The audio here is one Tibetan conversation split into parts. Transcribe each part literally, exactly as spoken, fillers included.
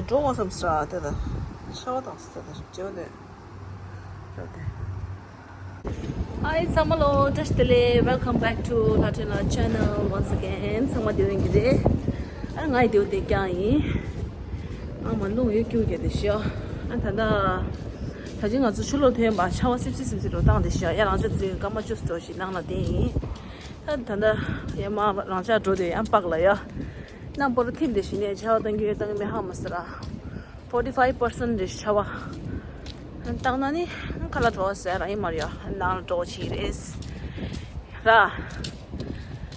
འགྲོ་འོང་བསམ་སྲ་དེ་ལ་ཆར་པ་དང་སྲ་དེ་ལ་བརྗེ་བ་དེ་རེད་དེ། Hi ཚང་མ་ལོ་བཀྲ་ཤིས་བདེ་ལེགས། Welcome back to Latina channel once again. ཚང་མ་བདེ་པོ་ཡིན་གྱི་རེད། ཨ་ང་ཡི་བདེ་པོ་བདེ་རྐྱང་ཡིན། ཨ་མ་རླུང་ཡོད་སྐྱུག་གི་དེ་ཤི། ཨ་ད་ད་ད་ཅི་ང་ཚོ་ཆུ་ལོག་ཐོན་པ་ཆར་པ་སིབ་སིབ་སིབ་སིབ་རོ་བཏང་དེ་ཤི། ཡ་རང་ཅག་ཚོའི་སྐར་མ་བཅུ་ཙམ་ཞིག་ནང་ལ་བསྡད་ཡིན། ད་ད་ལྟ་ཡ་མ་རང་ཅག་འགྲོ་དུས་ཡང་པགས་ལ་ཡ། གནམ་སྤོ་ར་ཐིམ་དེ་ཞིག་ནས་ཆར་པ་བཏང་རྒྱུ་བཏང་གི་མེད་ཧ་མ་སི་ར། forty five percent རེ་ཆར་པ། བཏང་ན་ནི་ཁ་ལག་འགྲོ་ཟེར་ར་ཡིན་མ་རེད་ཡ། ནང་ལ་འགྲོ་ཆེ་རེད། ར།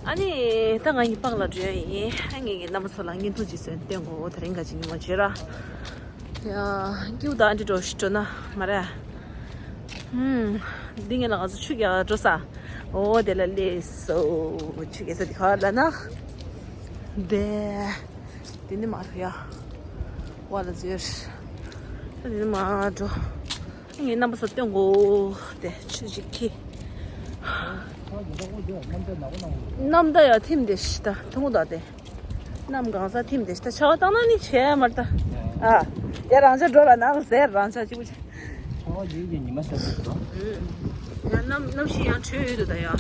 ཨ་ནི་ད་ང་ཡི་པགས་ལ་འགྲོ་ཡ་ཡིན། ཨ་ངེད་ཀྱི་རྣམ་པ་ཚོ་ལ་བརྙན་ཐུང་ཅིག་བཟོས་སྟོན་གོ། དེ་རིང་ག་ཅིག་ཉི་མ་བྱོས་ར། ཡ། སྐྱིད་པོ་དང་འདི་འགྲོ་ཞིག་འགྲོ་ན་མ་རེད། ཧུམ། འདི་ངེད་ལ་ང་ཚོ་ཆུ་རྒྱག་འགྲོ་ས། འོ་དེ་ལ་སླེབས་སོ། ཆུ་རྒྱག་ས་འདི་ག་ལ་ན། དེ། དེ་ནི་མ་རེད་ཡ། བ་ལ་འཛུལ། དེ་ནི་མ་འགྲོ། ངའི་རྣམ་པ་ཚོ་སྟོན་གོ། དེ་ཆུ་ཞིག་ཁྱི། གནམ་ད་ཡ་ཐིམ་དེ་ཤི་ད་ཐུང་ད་དེ། གནམ་གང་ས་ཐིམ་དེ་ཤི་ད་ཆར་པ་བཏང་ན་ནི་བྱས་མ་རེད་ད། ཨ། དེ་རང་ཅག་འགྲོ་ལ་ནང་ཟེར་རང་ཅག་གཅིག་པུ་ཆ། ཆར་པ་ཡོད་ཀྱི་ཉི་མ་ཤར་འདུག་ད། ཡང་གནམ་གནམ་གཤིས་ཡང་འཕྲོད་ཡོད་འདུག་ད་ཡ།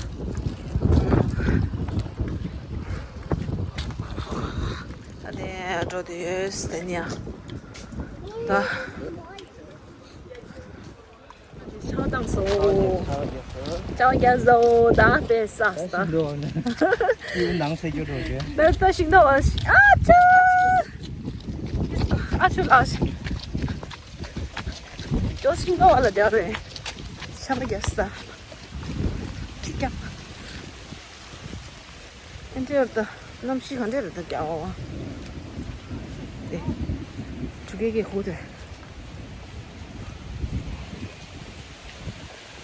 ད་དེ་འགྲོ་དུས་ཡོད་དེ་ནི་ཡ། ད། ཆང་བཏང་སོ། ཆང་རྒྱག་སོ། ད་དཔེ་ས་ད། ད་ཤིང་ཏོག་བ་ཨ་ཅོ། ཨ་ཅོ་ལགས་ཤིག་ཅོ་ཤིང་ཏོག་བ་ལ་བསྡད་རེད། ཆང་རྒྱག་ས། ཅི་རྒྱག་ཨེ་འདྲ་རེད་ད། གནམ་གཤིས་ག་འདྲ་རེད་ད་རྒྱག་པ། དེ། ཆུ་སྐྱེས་ཀྱི་ཧུ་དེ།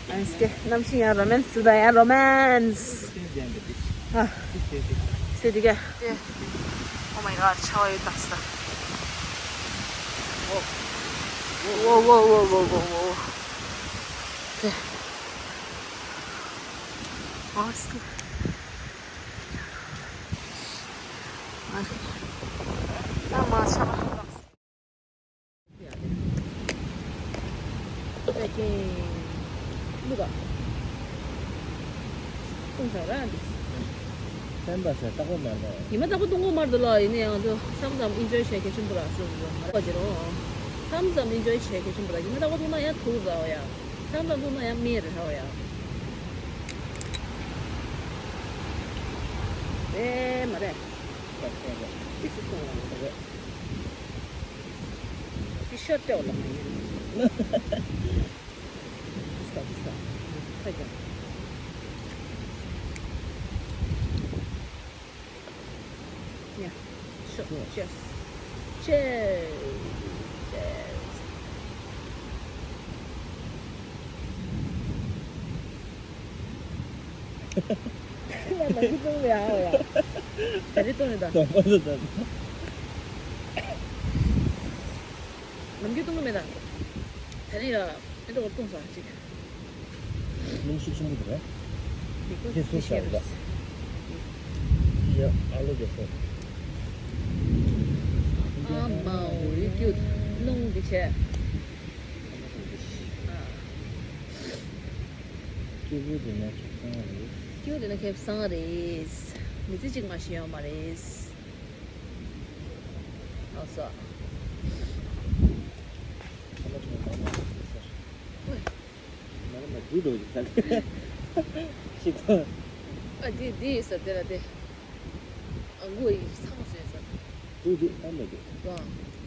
ཨ་སྐྱེ་གནམ་གཤིས་ཡང་རོ་མན་སི་ད་ཡང་རོ་མན་སི། ཨ། སེ་དེ་ག Oh my god ཆར་པ་ཡོད་ད་ས། Whoa, whoa, whoa, whoa, whoa. Okay. Oh, it's good. ཕན་པ་ཟེར་རྟག་པར་མ་འདྲ། ཉི་མ་རྟག་པར་བཏུང་གི་མ་རེད་ལ། ཡིན་ན་ཡང་ཚོ་མཚམས་མཚམས་ཨིན་ཇོའི་བྱེད་མཁན་ཆེན་པོ་ར་སོ་སོ་མ་རེད་པ་ཇེ་རོ། མཚམས་མཚམས་ཨིན་ཇོའི་བྱེད་མཁན་ཆེན་པོ་ར། ཉི་མ་རྟག་པར་བཏུང་ན་ཡང་དུག་ར་བ་ཡ། མཚམས་མཚམས་བཏུང་ན་ཡང་སྨན་རེད་ར་བ་ཡ། རེད་མ་རེད། ཅིག་སུ་སོང་བ་རེད། ཅི་ཤར་ཏེ་བ་ལ་མ་ཡིན། ཁ་ཀྱང་། Yeah. Sure. Cheers. Cheers. Cheers. ལ་ལ་ཞིག་བཏུང་བའི་ཨ་ཡ། ད་རེས་བཏུང་ཡོད་ད། དང་པོ་དུ་ད། ནམ་རྒྱུན་བཏུང་གི་མེད་ད། ད་རེས་ཡ། ཨེ་འདྲ་བ་བཏུང་ས་ཅིག་རླུང་ཤུགས་ཆེན་པོ་འདུག་གས། དེ་སུ་ཤར་རེད། ཡ་ཨ་ལོ་རྒྱག་སོང་། ཨ་མའོ་རི་ཀྱུ་རླུང་འདི་བྱས། སྐྱིད་པོ་དེ་ན་ཁེབས་སང་རེད། སྐྱིད་པོ་དེ་ན་ཁེབས་སང་རེད། མི་ཚེ་གཅིག་མ་ཤི་ཡོང་མ་རེད། ཨ་སོ། ཨོའི། ང་ལ་མ་འདི་འགྲོ་ཞིག་ས་ཞིག་ཐོན། ཨ་འདི་འདི་ཡོད་ས་དེ་ལ་དེ། ཨ་མགོ་ཡི་ཚང་ཟེར་ས། འདུག་འདུག་ཨ་མ་འདུག་ཝ།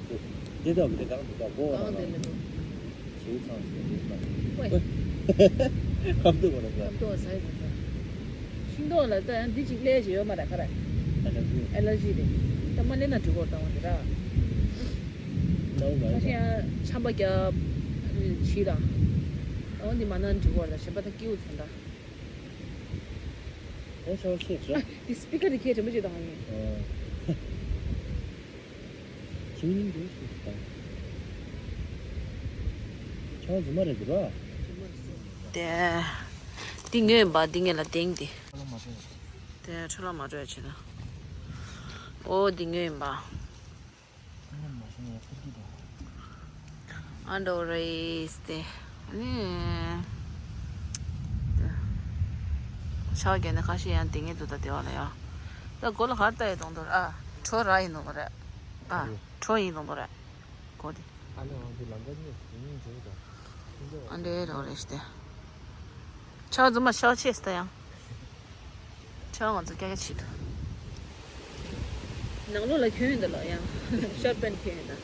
འདུག་འདི་དག་གི་དེ་གང་འདུག་ད་མགོ་བ་གང་ན་དེ་ལ་འདུག་བྱེའུ་ཚང་ཟེར་འདུག་ན། ཝེ། ཁབ་ཏུ་གོ་ལ་ཟ། ཁབ་ཏུ་ཟ་ཡི་འདུག་ད། ཤིང་ཏོག་ལ་ད་ཡང་འདི་གཅིག་ལས་ཀྱི་ཡོད་མ་རེད་ཁ་ར། ཨེ་ལར་ཇི། ཨེ་ལར་ཇི་རེད། ད་མ་ལས་ན་འགྲིག་གོ་ད་བ་འདི་ར། ནའུ་མ་ཁ་ཤས་ཡང་ཆམ་པ་རྒྱབ། བྱི་ལ། འོ་འདི་མ་ན་འགྲིག་གོ་ར་གཞན་པ་ད་སྐྱིའུ་ཚོ་འདྲ། ཨོ་ཤོ་ཤེ་ཤོ། འདི་སི་པི་ཀར་འདི་ཁྱེད་དྲན་པོ་ཅིག་དང་ཡིན། ཨོ། ཁྱེད་ཉིན་འདི་སུ་དང་། ཁྱེད་རྫུན་མ་རེད་འདུག་ར། དེ། འདི་ངོས་ཡིན་པ་འདི་ངོས་ལ་དེང་འདི། ཁ་ལོ་མ་སྤྲད། དེ་འཕྲོ་བརླག་མ་འགྲོ་ཡ་བྱེད་ན། ཨོ་འདི་ངོས་ཡིན་པ། ཁ་ལོ་མ་སྤྲད་ན་ཡ་ཁུར་གྱི་ ཨ་འགྲོ་རེད་དེ། ནི། ཤག་རྒྱག་ནས་ཁ་ཤས་ཡང་དེ་ངེས་འདུག་ད་དེ་བ་ལ་ཡ། ད་སྒོ་ལ་གར་ལྟ་ཡི་གཏོང་དོ་ར། ཨ། གྲོ་ར་ཡིན་ནོ་རེད། ཨ། གྲོ་ཡིན་ནོ་རེད། སྒོ་དེ། ཨ་ནི་འོང་དུས་ལམ་ཁ་གཉིས་གཉིས་འཇོག་དང་། ཨ་འདྲེ་རོ་རེ་ཤི་དེ། ཆག་རྫུན་མ་ཤག་ཆེ་སྟ་ཡང་། ཆག་ང་ཚོ་ཀྱ་ཀྱ་བྱེད་དོ། ནང་ལོགས་ལ་གྱོན་ཡོད་ད་ལོ་ཡང་། ཤོར་པན་གྱོན་ཡོད་ད།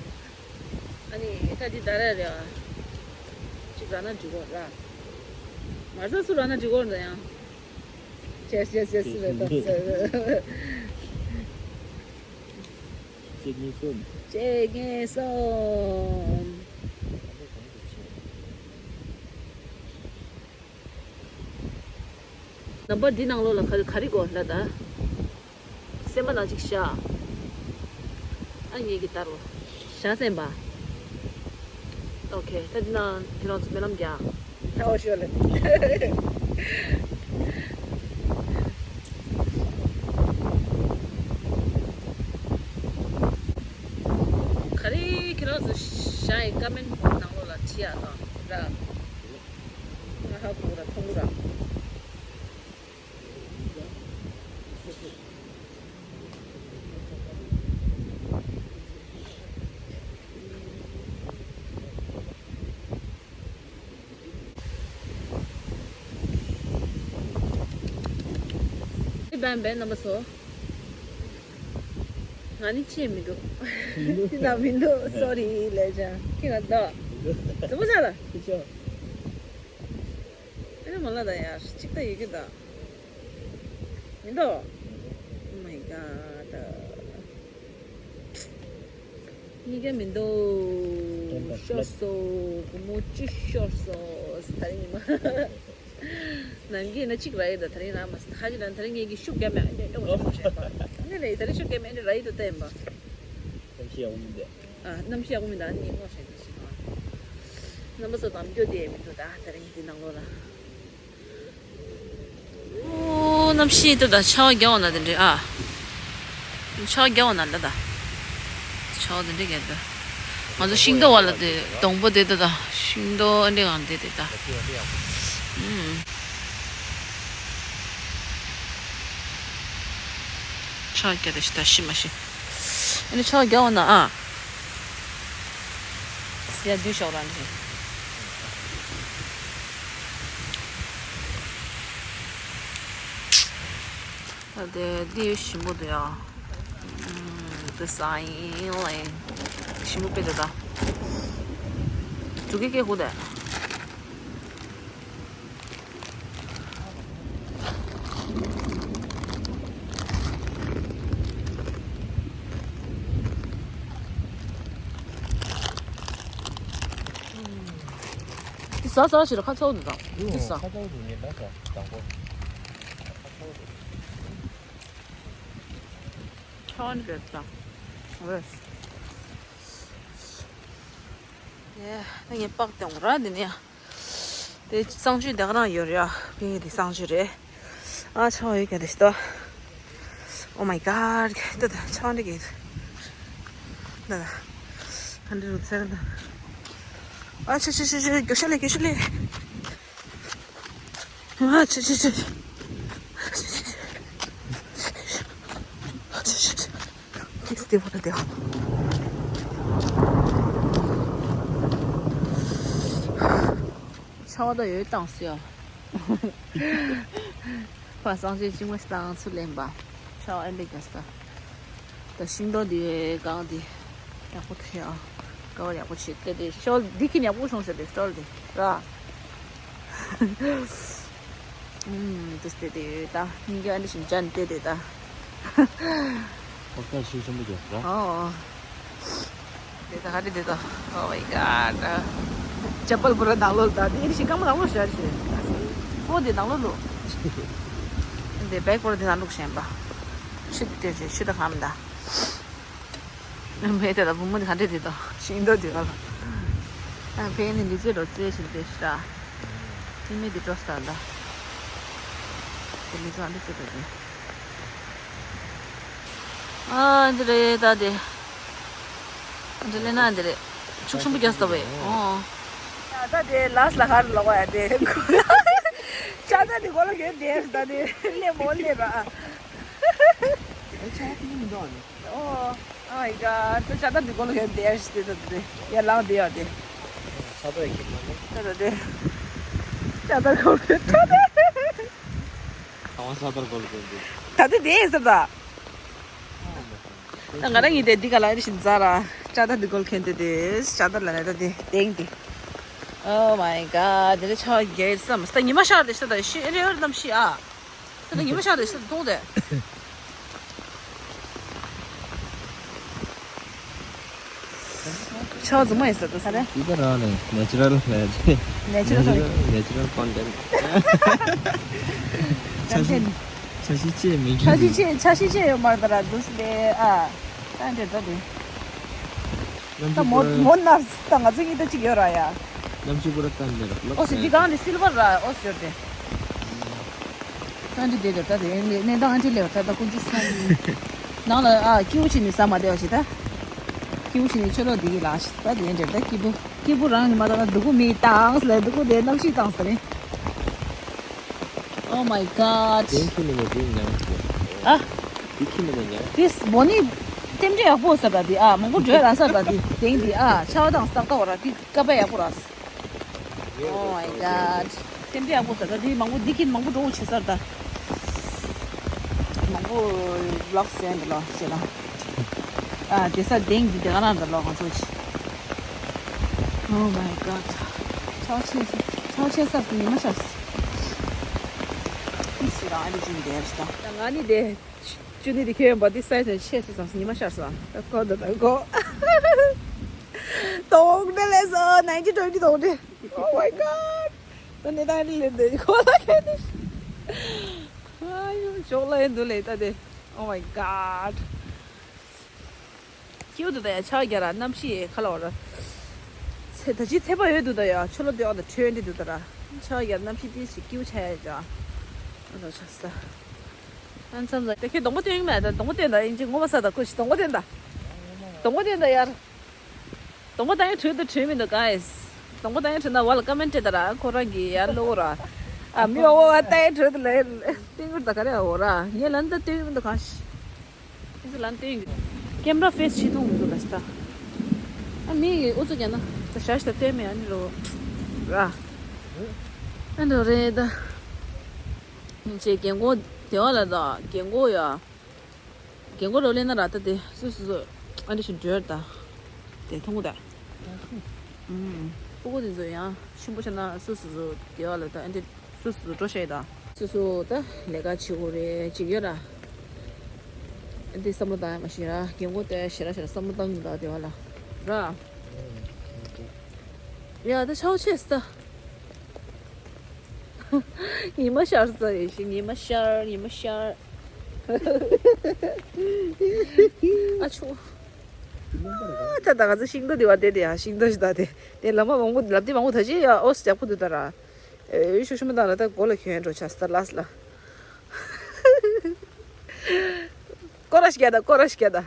ཨ་ནི་ད་འདི་ད་ར་རེད་ཨ། གཅིག་ར་ན་འགྲིག་གོ་ར། མར་ས་སུ་ར་ན་འགྲིག་གོ་ར་ད་ཡང་། ཅེས་ཅེས་ཅེས་སུ་རེད་ད། ཅེས་ངེས་སོང་། ཅེས་ངེས་སོང་། ནམ་བར་འདི་ནང་ལོགས་ལ་ག་ག་རེ་དགོས་ལ་ད། སེམས་པ་ནང་གཅིག་བཞག་ཨ་ངེད་ཀྱི་ལྟར་རོ། བཞག་སེམས་པ། ཨོ་ཁེ། ད་འདི་ནང་ཁྱེད་རང་ཚོ་སྨོན་ལམ་རྒྱག་ཨོ་ཤོ་ལེ། ག་རེ་ཁྱེད་རང་ཚོ་བཞག་ཡི་ཀ་མེན་ནང་ལོགས་ལ་བྲིས་ཡག་དང་ར། ང་ཧ་གོ་ར་མཐོང་གོ་ར། ཨི་བན་བན་རྣམ་པ་ཚོ། ང་ནི་ཅི་མི་འདུག་ཅི་དང་མི་འདུག་སོ་རི་ལས་ཅན་ཁྱི་ང་ད། ཛི་མོ་ས་ལ། ཨེ་མ་ལ་ད་ཡར་གཅིག་ད་ཡོད་ཀྱི་ད། མི་འདུག Oh my god. གཉིས་ཀ་མི་འདུག་ཤོར་སོང་། སྒོར་མོ་བཅུ་ཤོར་སོང་། ད་རིང་ཉི་མ། ནམ་རྒྱུན་ན་གཅིག་རག་ཡོད་ད། ད་རིང་རག་མ་སོང་། ད་ཅི་ད་ད་རིང་ངེད་ཀྱི་ཤུགས་རྒྱབ་མེད་ཨ་འདྲ་འདྲ་བོ་ཞིག་བྱས་པ། ཨ་ནི་རེད། ད་རིང་ཤུགས་རྒྱབ་མེད་ཨ་འདྲ་རག་ཡོད་ད་བསྟན་པ། གཏམ་ཤེས་ཡག་པོ་མི་འདུག་ཨ། གནམ་གཤིས་ཡག་པོ་མི་འདུག་ཨ་ནི་ངོ་ཤེས་འདུག་ཞིག་ཨ། རྣམ་པ་ཚོ་དམ་རྒྱུ་དེ་མི་འདུག་ད་ད་རིང་འདི་ནང་ལོགས་ལ། ཨོ། གནམ་གཤིས་ད་ད་ཆར་པ་རྒྱག་འོང་ན་དེ་འདྲ་ཨ། ཆར་པ་རྒྱག་འོང་ན་ད་ད། ཆར་པ་དེ་འདྲ་རྒྱག་ད། ང་ཚོ་ཤིང་སྡོང་བ་ལ་དེ་སྡོང་པོ་དེ་ད་ད། ཤིང་སྡོང་ཨ་འདྲ་གང་དེ་དེ་ད། ཨུམ། ཆར་པ་རྒྱག་ད་ཤི་ད་ཤི་མ་ཤི། ཨ་ནི་ཆར་པ་རྒྱག་འོང་ན་ཨ། ཡ་བདུད་ཤོག་རང་གི། ད་དེ་འདི་ཞིམ་པོ་འདུག་ཡ། ཨུམ། འདི་ཟ་ཡིན་ལེ། ཞིམ་པོ་དཔེ་འདུག་ད། འབྲུག་གི་སྐད་ཧུ་དེ། འདི་ཟ་ཟ་ཞིག་ར་ཁ་ཚ་བོ་འདུག་དང་། འདི་ཟ། ཁ་ཚ་བོ་འདུག་ངས་ད་ཟ་དང་པོ། ཁ་ཚ་བོ་འདུག་ཁ་བ་འདི་རེད་དང་། ཨོ། ཡེ། ད་ངས་པགས་དེ་འོང་ར་འདི་ནས། དེ་གསང་སྤྱོད་དེ་ག་རང་ཡོད་རེད་ཨ། ཕ་གི་དེ་གསང་སྤྱོད་རེད། ཨ་ཆང་ཡོད་ཀྱང་དེ་ཤི་ཏོ། Oh my god. ད་ད་ཆང་འདི་གི། ད་ད། ཧན་འདྲི་རུ་ཚེ་ད། ཨ་ཆུ་ཆུ་ཆུ་ཆུ་རྒྱུག་ཤ་ལེ་རྒྱུག་ཤ་ལེ། ཨ་ཆུ་ཆུ་ཆུ། ཨ་ཆུ་ཆུ་ཆུ། ཁྱི་སྟེ་བོ་ན་དེ། ཆར་པ་ད་ཡོད་བཏང་སོ་ཡ། ཕ་སང་ཆེ་ཅིང་མ་སྟངས་ཚུར་ལེན་པ། ཆར་པ་ཨེ་འདྲ་རྒྱག་སྟ། ད་ཤིང་སྡོང་འདི་གང་འདི། ཡག་པོ་ཐེ་ཨ། ཀ་བ་ཡག་པོ་བྱེད་དེ་དེ་ཤོལ་འདི་ཁྱི་ཡག་པོ་བྱུང་ཤག་དེ་སྟོར་དེ་ར། ཨུམ། དེ་སྟེ་དེ་ད་སྙིང་རྗེ་ཨ་འདྲ་ཞིག་ཅན་དེ་དེ་ད། ཨོ་ཀ་ཤུགས་ཆེན་པོ་རྒྱག་ར། ཨོ། དེ་ད་ག་རེ་དེ་ད། Oh my god. ཅ་པལ་པུ་ར་ནང་ལོགས་ད་དེ་ཨེ་ཤི་ཀ་མ་ནང་ལོགས་ཤར་ཤི། ཨོ་དེ་ནང་ལོགས་ལོ། དེ་བེག་པུ་ར་དེ་ནང་ལོགས་ཤན་པ། ཤི་དེ་ཤི་ཤི་ད་གམ་ད། མེ་དེ་ད་བུ་མོ་དེ་ག་འདྲ་དེ་ད་ཤིང་སྡོང་དེ་ག་ལ། ཨ་ཕེ་ནི་འདི་ཚོའི་རོ་ཙེ་ཤི་དེ་ཤི་ད། ཨི་མེ་དེ་འགྲོ་ས་ད། དེ་མི་ཚོ་ཨ་འདི་ཚོ་ད་དེ། ཨ་འདི་རེད་ད་དེ། འདི་ལས་ན་འདི་རེད། ཤུགས་ཆེན་པོ་རྒྱག་ས་བས། ཨོ། ད་ལྟ་དེ་ལགས་ལ་ཧར་ལོག་ཡ་དེ། ལྕགས་རྟ་དེ་མགོ་ལ་གྱོན་བསྡད་ད་དེ་སླེབས་མོ་སླེབས་ར། ཨེ་ཆ་དེ་མི་འདུག་ཨ་ནི། ཨོ། ཨ་ཡ་ད་ལྕགས་རྟ་དེ་མགོ་ལ་གྱོན་བསྡད་ཞིག་དེ་ད་དེ་ཡ་ལངས་བསྡད་ཡ་དེ། ལྕགས་རྟ་ཡ་ཁྱེར་མ་ནི། ད་ད་དེ་ལྕགས་རྟ་མགོ་ལ་གྱོན་ད་དེ། ཁང་བ་ལྕགས་རྟ་མགོ་ལ་གྱོན་དེ། ད་དེ་དེ་ཡིན་ས་ད། ད་ང་རང་གཉིས་དེ་འདི་ག་ལ་ཨེ་ཤིན་ཛ་ར་ཅ་ད་འདི་གོལ་ཁན་དེ་དེ་ཅ་ད་ལ་ནས་ད་དེ་དེང་དེ། Oh my god དེ་ལས་ཆ་རྒྱལ་སམ་ད་ཉི་མ་ཤར་དེ་ཤ་ད་ཤི་ཨེ་རེ་ཨེ་རེ་ནམ་ཤི་ཨ། ད་ད་ཉི་མ་ཤར་དེ་ཤ་ད་མཐོང་དེ། ཆ་རྫུན་མ་ཡིན་ས་ད་ས་རེ། འདི་ག་རང་ནས་ནེ་ཅུ་རལ་ལས་ནེ་ཅུ་རལ་ནེ་ཅུ་རལ་ནེ་ཅུ་རལ་ཀོན་ཊེན་ཊི། ཆ་ཤི་ཆ་ཤི་ཅེས་མི་འགྲིག་ཆ་ཤི་ཅེས་ཆ་ཤི་ཅེས་ཡོད་མ་རེད་ད་ར་འདུག་སེ་ཨ། ད་འདྲེ་ད་དེ། ད་མོ་མོ་ན་ད་ང་ཚོ་གཉིས་ད་གཅིག་ཡོད་ར་ཡ། གནམ་གཤིས་པུ་ར་ཏན་ནེ་ར་ལོ། ཨོ་སི་འདི་གང་དེ་སིལ་བར་ར་ཨོ་སི་ཡོད་དེ། ད་འདྲེ་དེ་ད་ད་དེ་ནས་ད་འདྲེ་ལེ་ད་ད་ཀུན་ཅི་སོང་། ནང་ལ་ཨ་ཀིའུ་ཆི་ནི་ས་མ་དེ་བ་ཞིག་ད། ཀིའུ་ཆི་ནི་ཆོ་ལོ་དེ་གི་ལ་ཞིག་ད་དེ་འདྲེ་ད་ཀི་པུ། སྐྱིད་པོ་རང་གི་མ་དང་སྡུག་པོ་མི་བཏང་ལ་སྡུག་པོ་དེ་གནམ་གཤིས་བཏང་ས་རེད། Oh my god དེང་ཁྱི་མི་ནས་དེ་ཉང་། ཨ། དེ་ཁྱི་མི་ནས་ཉང་། དེ་སྦོ་ནི་རྟེན་འབྲེལ་ཡག་པོ་ཟེར་བ་དེ་ཨ་མང་པོ་འགྲོ་ཡ་རག་ས་བ་དེ་དེང་དེ་ཨ་ཆར་པ་དང་སྟག་སྟག་བ་ར་དེ་སྐབས་ཡག་པོ་རག Oh my god རྟེན་འབྲེལ་ཡག་པོ་ཟེར་བ་དེ་མང་པོ་དེ་ཁྱི་མང་པོ་འགྲོ་བོ་བྱེད་ས་རེད་ད། མང་པོ་ལོག་སེ་འདི་ལོག་ཅེ་ལ། ཨ་དེ་ས་དེང་གི་དེ་ག་རང་འདི་ལོག་ང་ཚོ་ཆེ། Oh my god ཆའོ་ཆེ་ཆའོ་ཆེ་ས་ཉི་མ་ཤར་སོང་། ཨི་སི་རང་ཨ་ནི་ཅུ་ནི་དེ་རེད་ད། ང་ནི་དེ་ཅུ་ནི་དེ་ཁྱོད་ཡོན་པ་དེ་ས་ཡི་ཆེ་སོང་ཟེར་ཉི་མ་ཤར་སོང་། ད་ཁོ་ད་ད་ཁོ། དོག་འདྲེ་ལས་སོ་ནའིན་ཊིན་ཊོན་ཊི་དོག་འདྲེ། Oh my god ད་ནི་ད་ནི་ལས་འདི་ཁོ་ལ་ཁྱོད་ནི། ཨ་ཡོ་ཅོག་ལ་ཡིན་འདུག་ལས་ད་དེ། Oh my god སྐྱིད་འདུག་ད་ཡ་ཆར་རྒྱག་ར་གནམ་གཤིས་ཁ་ལ་བ་ར། ཚེ་ད་ཅི་ཚེ་པ་ཡོད་འདུག་ད་ཡ་ཆོ་ལོ་དེ་འོག་ད་ཁྲོན་འདི་འདུག་ད་ར། ཆར་རྒྱག་གནམ་གཤིས་ཏིས་ཞིག་སྐྱིད་ཆ་ཡ་ཅག་ཨ་ད་ཆ་ས། ཨ་མཚམས་ལ་ད་ཁྱེད་སྡོང་པོ་སྟོན་གི་མེད་ད་སྡོང་པོ་སྟོན་ད་ཡིན་གཅིག་ངོ་མ་ས་ད་ཁོ་ཞིག་སྡོང་པོ་སྟོན་ད། སྡོང་པོ་སྟོན་ད་ཡར། སྡོང་པོ་ད་ཡང་བྲོས་ད་བྲོས་མི་འདུག guys སྡོང་པོ་ད་ཡང་བྲོས་ན་བ་ལ་ཀ་མེན་ཊི་སྤྲད་ད་ར་ཁོ་རང་གི་ཡར་ལོ་ར། ཨ་མི་འོ་བ་ད་ཡང་བྲོས་ད་ལ་སྟོན་གི་ར་ད་ག་རེ་འོ་ར་ངས་ལན་ད་སྟོན་གི་མི་འདུག་གང་ཞིག་ཁྱེད་ཚོ་ལ་སྟོན་གི། ཀེམ་ར་ཕེ་སི་བྱེད་ཐུབ་མི་འདུག་ད་སི་ད། ཨ་མི་ཡི་ཨུ་ཚུགས་རྒྱག་ན་ད་ཞག་ཞིག་ད་སྟོན་མེད་ཨ་ནི་རོ། ར། ཨ་འདྲ་རེད་ད། ཅེ་རྒན་གོག་དེ་བ་ལ་ད་རྒན་གོག་ཡ། རྒན་གོག་རོ་ལེན་ན་ར་ད་དེ་སུ་སུ་སུ་ཨ་འདྲ་ཞིག་འགྲོ་ད། དེ་མཐོང་གོ་ད། ཨུམ། སྤུ་གུ་དེ་ཚོ་ཡང་ཆེན་པོ་ཆགས་ན་སུ་སུ་སུ་དེ་བ་ལ་ད་ཨ་འདྲ། སོ་སོ་འགྲོ་ཤེས་དང་། སོ་སོ་ད་ལས་ཀ་བྱེད་དགོས་རེད་ཅིག་ཡོད་ར། འདི་བསམ་བློ་བཏང་ཡ་མ་ཤེས་ར་རྒན་གོག་དེ་ཞེ་དྲག་ཞེ་དྲག་བསམ་བློ་བཏང་གི་འདུག་དེ་བ་ལ། ར། ཡ་ད་ཆའོ་ཆེ་སི་ད། ཉི་མ་ཤར་ས་རེད་ཤི་ཉི་མ་ཤར་ཉི་མ་ཤར། ཨ་ཆུ། ད་ད་ང་ཚོ་ཤིང་ཏོག་དེ་བ་དེ་དེ་ཡ་ཤིང་ཏོག་ཞིག་ད་དེ་དེ་ལམ་མ་མང་པོ་ལབ་དེ་མང་པོ་ད་ཅི་ཡ་ཨོ་སི་ཡག་པོ་འདུག་ད་ར། ཨེ་ཤུ་ཤུ་མ་དང་ལ་ད་གོ་ལ་གྱོན་འགྲོ་ཆ་སི་ད་ལ་སི་ལ། ཀོ་ར་ཤི་ཀྱ་ད་ཀོ་ར་ཤི་ཀྱ་ད།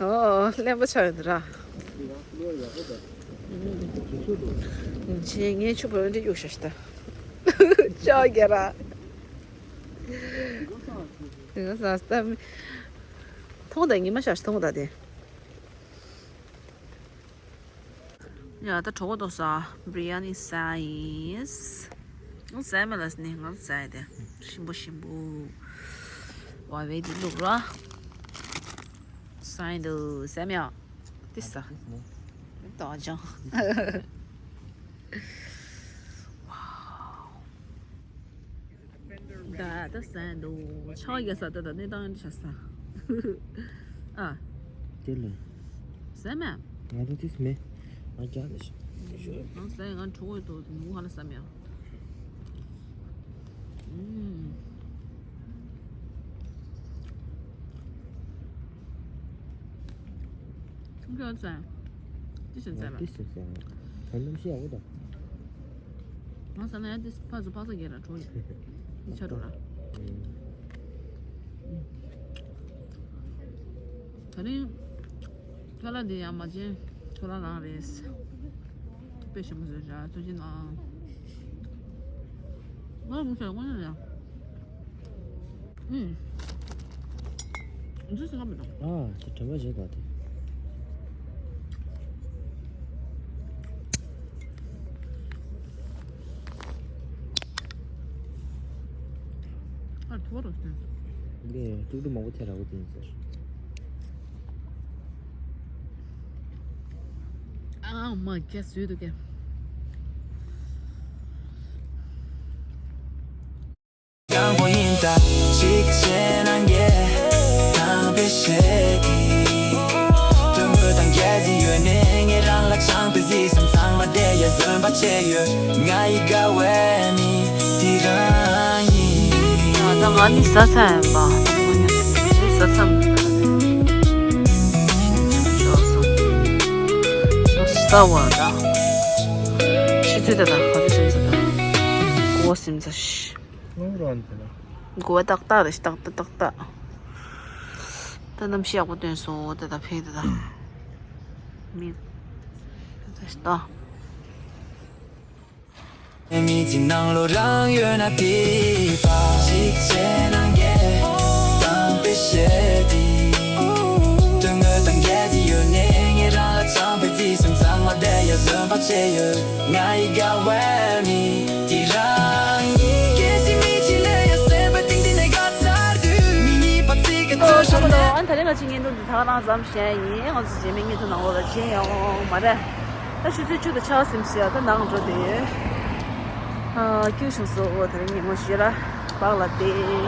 ཨོ་གླེན་པ་ཆགས་ཡོད་འདུག་ར། ཆེ་ངས་ཆུ་བུར་འདྲི་གཡུག་ཤ་ཤི་ད། ཅོག་གེ་ར། དེ་ག་ས་སྟ་མི། མཐོང་ད་ཉི་མ་ཤར་ཤི་མཐོང་ད་དེ། ཡ་ད་གྲོགས་པོ་ཏོ་ས་བི་རི་ཡ་ནི་ཟ་ཡིན། ཟ་མེད་ལ་ནི་ང་ཟ་ཡི་དེ་ཞིམ་པོ་ཞིམ་པོ། བ་བའི་དེ་བླུག་ར། ཟ་ཡིན་དུ་ཟ་མེད་ཨ། ཏི་ས། ཏོ་ཅང་། ད་ད་ཟ་འདུག་ཆ་ཡ་ས་ད་ད་གནས་སྟངས་ཆ་ས། ཨ། དེ་ལ། ཟ་མ། ང་ད་དེ་མེད། ང་རྒྱག་ལ་ཤི། ང་ཟ་ཡ་ང་གྲོགས་ཡོད་དོ་དེ་མུ་ཧ་ལ་ཟ་མ་ཡ། ཨུམ། ཁྱོད་ཚོ། ཅི་ཞིག་ཟ་བ། ཅི་ཞིག་ཟ་བ། ད་གནམ་གཤིས་ཡག་པོ་དང་། ང་ཟ་ན་ཡང་ཏིས་ཕ་ཚོ་ཕ་ཚོ་རྒྱལ་ར་གྲོ་ཡིན། འདི་ཆ་འགྲོ་ར། ད་རིང་ཁ་ལག་འདི་ཡང་མ་བྱན་ཁོ་རང་རང་རེད། དཔེ་ཞིམ་པོ་བཟོས་བཞག་ཐུགས་རྗེ་གནང་། ང་མི་ཤེས་དངོས་གནས་ཡ། ཨུམ། འདི་སུ་ང་མི་འདུག་ཨ་དེ་དྲན་པ་བརྗེད་འདུག་དེ། ཨ་ཐོ་རོ་སྟོན། འདི་ཀྲུག་ཀྲུག་མང་པོ་ཐེ་ར་བོ་དེ་ཡིན་ཟེར། ཨ་མ་ཁྱེད་སུས་འདུག་གས། དང་པོ་ཡིན་ད་གཅིག་བྱས་ན་ངས་དང་པོ་བྱས་ཏེ། དུམ་བུ་དང་རྒྱལ་སྲིད་ཡོད་ནས་ངས་རང་ལ་ཆང་དུ་གཟིགས་སམ་ཚང་མ་དེ་ཡ་བཟོན་པ་བྱས་ཡོད། ང་ཡི་དགའ་བའི་མི་དེ་རང་ཡིན། ད་ང་ནི་ཟ་ཚང་ཡིན་པ། ང་ནི་ཟ་ཚང་ཡིན་པ། ཟ་བ་ད། ཆུ་ཚོད་ད་ད་ག་ཚོད་ཟིན་ཚ་ད། དགུ་པ་ཟིན་ཚ་ཤི། ལོང་རོ་འདི་ལ། གོ་བ་ཏག་ཏག་རེད་ཏག་ཏག་ཏག་ཏག་ད་གནམ་གཤིས་ཡག་པོ་སྟོན་སོང་ད་ད་ཕེབས་ད་ད། མི། ད་ད། མི་ཚེ་ནང་ལོ་རང་ཡོད་ན་དེ་པ་ཞིག་བྱས་ན་ངས་དང་པོ་བྱས་ཏེ། དོན་དངོས་དང་འགལ་གྱི་ཡོད་ནས་ངས་རང་ལ་ཆང་དཔེ་རྩིས་སོང་ཚང་མ་བསྡད་ཡ་བཟོད་པ་བྱས་ཡོད། ང་ཡི་དགའ་བའི་མི་དེ་རང་ཡིན། གལ་སྲིད་མི་གཅིག་ལ་ཡ་སེམས་པ་གཏིང་གཏིང་ནས་དགའ་ཚར་དུས་མི་གཉིས་པ་གཅིག་གི་ཨོ་ཚོད་ཤོག་ལོ། ཨ་ད་རེས་ང་ཚོའི་བརྙན་ཐུང་འདི་ད་ག་རང་ཙམ་བཞག་ཡིན། ང་ཚོ་རྗེས་མའི་བརྙན་ཐུང་ནང་ལོགས་ལ་མཇལ་ཡོང་། མ་རེད། ད་ཆུ་ཚོད་བཅུ་དང་ཕྱེད་ཀ་ཟིན་ཟེར་ཡ་ད་ནང་འགྲོ་དེ་ཡོད། ཨ་སྐྱིད་བྱུང་སོང་། ཨོ་ད་རེས་ཉིན་མོ་ཞེ་དྲག་བག་ལ་བསྡད།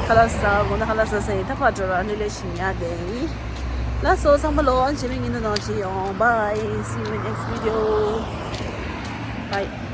ཁ་ལག་ཟ་དགོས་ན་ཁ་ལག་ཟ་ས་ཡིན། ད་ཕར་འགྲོ་ར་ནི་ལས་ཤིག་ཉལ་བསྡད་ཡིན། ལགས་སོ་ཚང་མ་ལོ། རྗེས་མའི་བརྙན་ཐུང་ནང་མཇལ་ཡོང་། Bye, see you in next video. Bye.